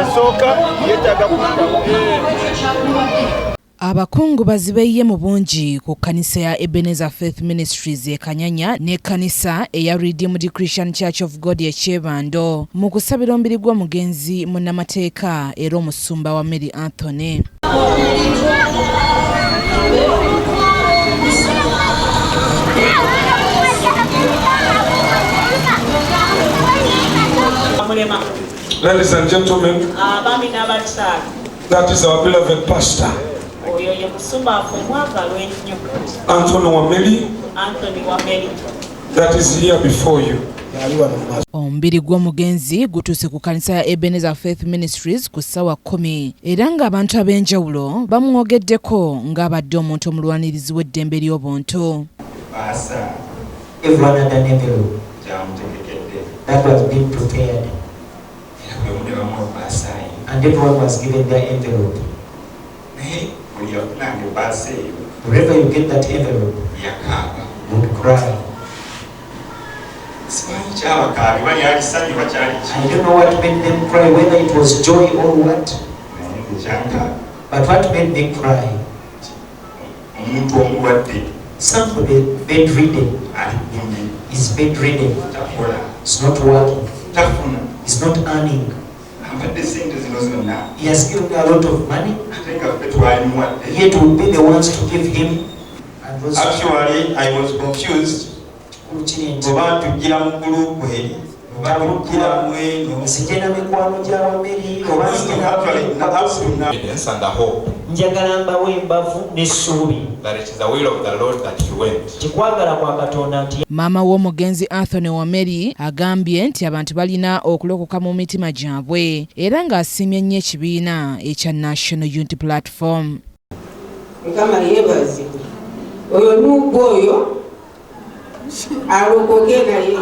Esooka yeetaaga Abakungubazi beeyiye mu bungi ku kkanisa ya Ebenezer Faith Ministries e Kanyanya n'ekkanisa eya Redeemed Christian Church of God e Kyebando mu kusabira omubiri gw'omugenzi munnamateeka era omusumba wa Mary Anthony. Ladies and gentlemen, Abaami n'abakyala, that is our beloved pastor, oyo ye musumba waffe omwagalwa ennyo, Anthony Wameli, Anthony Wameli, that is here before you. Omubiri gw'omugenzi gutuuse ku kkanisa ya Ebenezer Faith Ministries ku ssaawa 10 era ng'abantu ab'enjawulo bamwogeddeko ng'abadde omuntu omulwanirizi w'eddembe ly'obuntu. Baasa Everyone had an envelope gyamutegekedde that was being prepared, era buli omu ne bamuwa ebbaasa ye. And everyone was given their envelope. Naye buli yafunanga ebbaasa eyo Wherever you get that envelope, yakaaba. Would cry. Simanyi kyabakaabi oba lyali ssanyu oba kyali ki. I don't know what made them cry, whether it was joy or what, Naye nze kyankaabya but what made me cry? Omuntu omulwadde Somebody bedridden ali kumbi is bedridden, takola is not working, tafuna is not earning. Ampadde sente zino zonna He has given me a lot of money, ate nga ffe twalimuwadde. Yet we'll be the ones to give him. And those Actually, I was confused kikulu kiri nti oba tujjira mu group eri oba tujjira mu eno. Nzije na mikwano gya Wameri oba nzije na- Actually, up to now, Evidence and the hope Njagala mbawe embavu n'essuubi that it is the will of the Lord that he went. Kikwagala kwa Katonda nti Maama w'omugenzi Anthony Wameri agambye nti abantu balina okulokoka mu mitima gyabwe era ng'asiimye nnyo ekibiina ekya National Unity Platform. Mukama yeebazibwe. Oyo nuugwa oyo alokoke naye.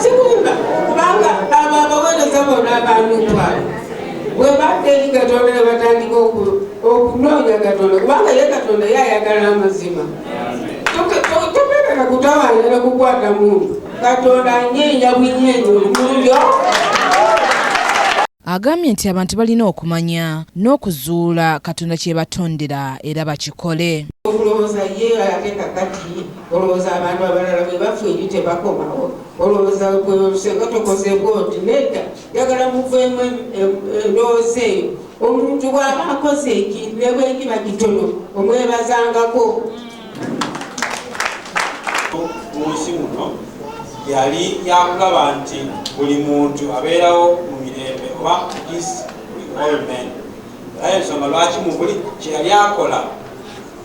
Sikumba kubanga abo abaweereza bonna abanuutwalo bwe badda eri Katonda ne batandika okunoonya Katonda kubanga ye Katonda ye ayagala amazima. Topekeka kutawaanya na kukwata muntu. Katonda anyeenya bunyeenya olulyo. Agambye nti abantu balina okumanya n'okuzuula Katonda kye batondera era bakikole. Okulowooza ye ate kakati olowooza abantu abalala bwe bafa eri tebakomawo olowooza gwe tokoze bw'oti nedda njagala muveemu endowooza eyo omuntu bw'aba akoze ekintu ne bwe kiba kitono omwebazangako. Mu nsi muno yali yakulaba nti buli muntu abeerawo mu mirembe oba peace with all men. Era ensonga lwaki mu buli kye yali akola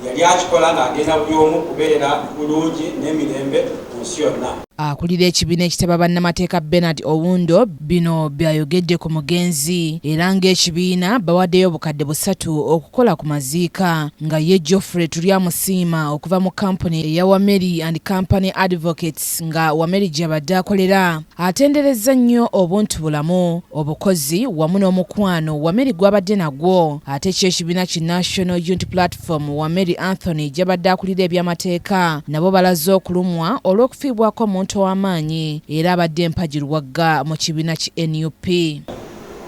yali akikola ng'agenda buli omu kubeera bulungi n'emirembe mu nsi yonna. Akulira ekibiina ekitaba bannamateeka Bernard Owundo bino byayogedde ku mugenzi era ng'ekibiina bawaddeyo obukadde 3 okukola ku maziika nga ye Geoffrey Turyamusiima okuva mu kampuni eya Wameri and Company Advocates nga Wameri gy'abadde akolera atenderezza nnyo obuntu bulamu obukozi wamu n'omukwano Wameri gw'abadde nagwo ate kyo ekibiina ki National Unity Platform Wameri Anthony gy'abadde akulira ebyamateeka nabo balaze okulumwa olw'okufiibwako omuntu ow'amaanyi era abadde empagi luwagga mu kibiina ki NUP.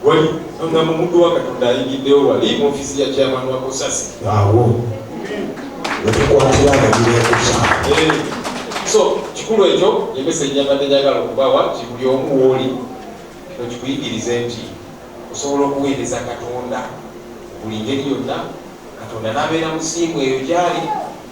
Wali ngamba omuddu wa Katonda ayingiddewo wali mu ofiisi ya chairman wa COSASE. Awo wetukwatira abagireekusa. So kikulu ekyo emessage gyambadde njagala okubawa nti buli omu wooli kino kikuyigirize nti osobola okuweereza Katonda buli ngeri yonna Katonda n'abeera musiimu eyo gyali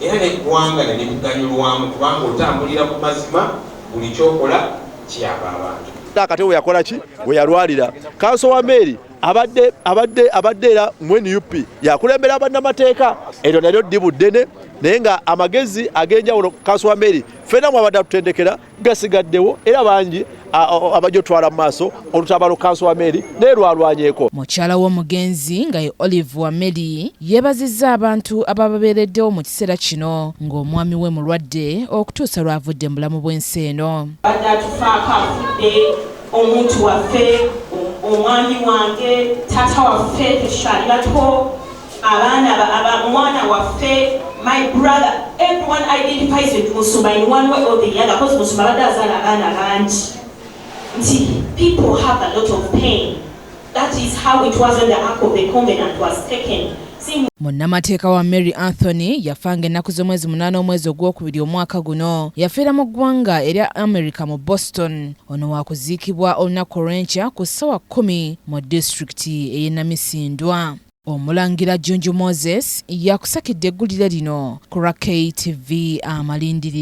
era n'eggwanga ne likuganyulwamu kubanga otambulira ku mazima buli kyokola kiyamba abantu. Akate we yakola ki we yalwalira Counsel Wameri abadde era mu NUP yakulembera bannamateeka eryo nalyo ddibu ddene naye nga amagezi ag'enjawulo Counsel Wameri ffenna mwabadde atutendekera gasigaddewo era bangi abajja otwala mu maaso olutabalo Counsel Wameri naye lwalwanyeeko. Mukyala w'omugenzi nga ye Olive Wameri yeebazizza abantu abababeereddewo mu kiseera kino ng'omwami we mulwadde okutuusa lw'avudde mu bulamu bw'ensi eno. Badde atufaako afudde omuntu waffe omwami wange taata waffe tetukyali bato. Abaana omwana waffe, my brother, everyone identifies with Musumba in one way or the other, because Musumba abadde azaala abaana bangi, nti people have a lot of pain. That is how it was when the Ark of the Covenant was taken. See, Munnamateeka Wameli Anthony yafanga ennaku z'omwezi 8 omwezi ogwokubiri omwaka guno. Yafiira mu ggwanga erya America mu Boston. Ono wakuziikibwa olunaku olw'enkya ku ssaawa 10 mu disitulikiti ey'e Namisindwa. Omulangira Junju Moses yakusakidde eggulire lino ku lwa KTV Amalindirire.